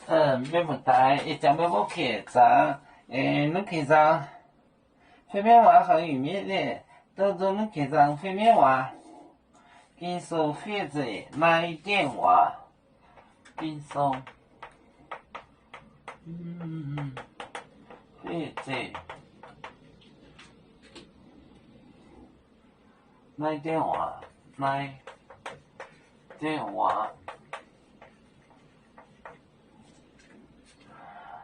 Mienh muoz-doic, ih zanc meih mbuo kengx zangx, mv kengx zangx fei mienv waac, haaix nyungc mienh duqv nzung mv kengx zangx fei mienv waac. Ging-Sou fiev zeic naaiv dienh waac. Ging-Sou fiev zeic naaiv dienh waac, naaiv dienh waac.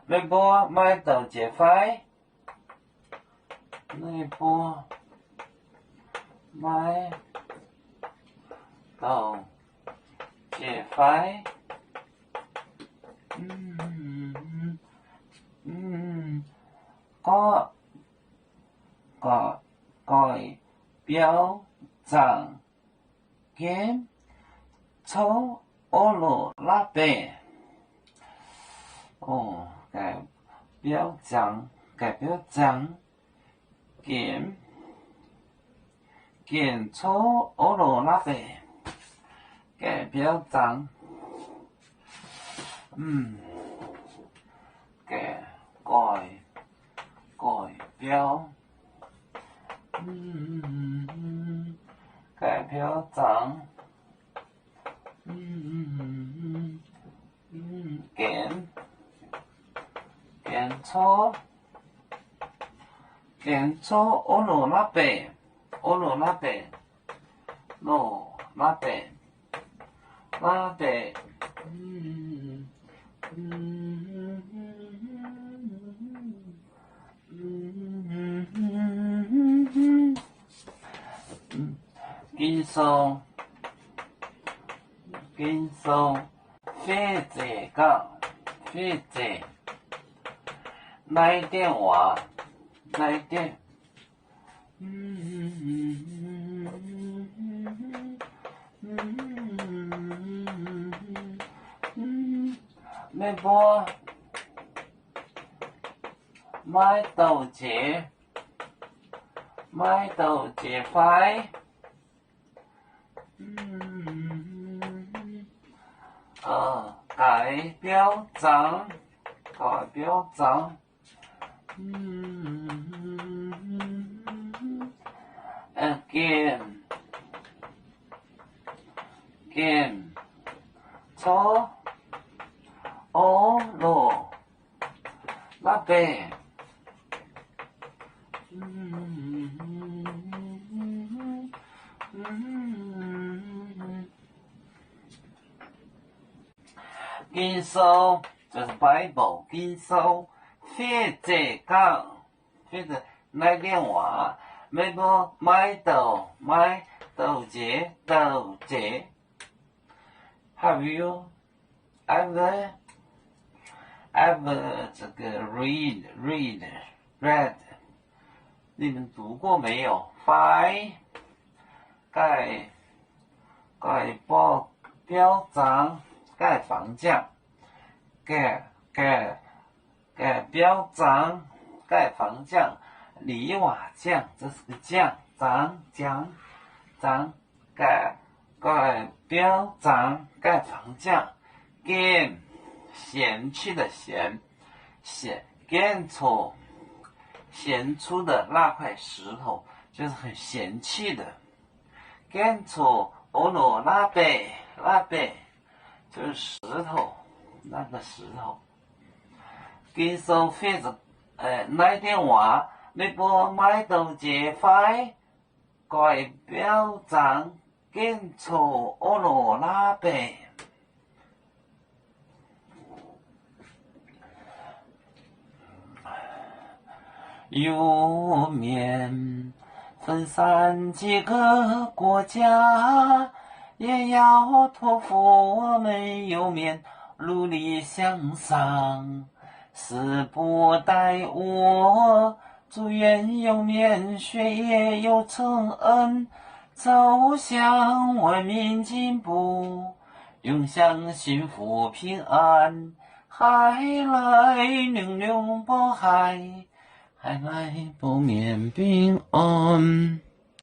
Meih mbuo maaih douc jiex fai? Meih mbuo maaih douc jiex fai? Gorqv, goiv, goiv biauv zaangc, gaengh cov orv loc laav baeqc. Gaengh biauv zaangc, gaengh biauv zaangc, gaengh, gaengh cov orv loc laav baeqc, gaengh biauv zaangc. Gaengh goiv, goiv biauv, gaengh biauv zaangc, gaengh, gaengh cov, gaengh cov orv loc laav baeqc, orv loc laav baeqc, loc laav baeqc, laav baeqc. Ging-Sou, Ging-Sou fiev zeic gauh, fiev zeic naaiv dienh waac, naaiv dienh. Meih mbuo maaih douc jiex, maaih douc jiex fai? Gaengh biauv zaangc, gaengh biauv zaangc. Gaengh, gaengh cov orv loc laav baeqc. Ging-Sou, the Bible, Ging-Sou fiev zeic gauh, fiev zeic naaiv dienh waac. Meih mbuo maaih douc, maaih douc jiex, douc jiex. Have you ever, ever 这个 read, read, read? 你们读过没有？ Fai gaengh, gaengh biauv zaangc gaengh fangx ziangh. Gaengh, gaengh, gaengh biauv zaangc gaengh fangx ziangh. Liuz yie waac ziangh, 这是个 ziangh, zaangc, ziangx, zaangc. Gaengh, gaengh biauv zaangc gaengh fangx ziangh. Gaengh, 嫌弃的嫌, 嫌, gaengh coc, 嫌出的那块石头，就是很嫌弃的。 Gaengh coc orv loc laav baeqc, laav baeqc, 就是石头，那个石头。 Ging-Sou fiev naaiv dienh waac, meih mbuo maaih douc jiex fai? Gaengh biauv zaangc gaengh coc orv loc laav baeqc. 有面分散几个国家，也要托付我们有面努力向上。时不待我，祝愿有面学业有成恩，走向文明进步，永享幸福平安。海来玲珑北海， 海来不免平安。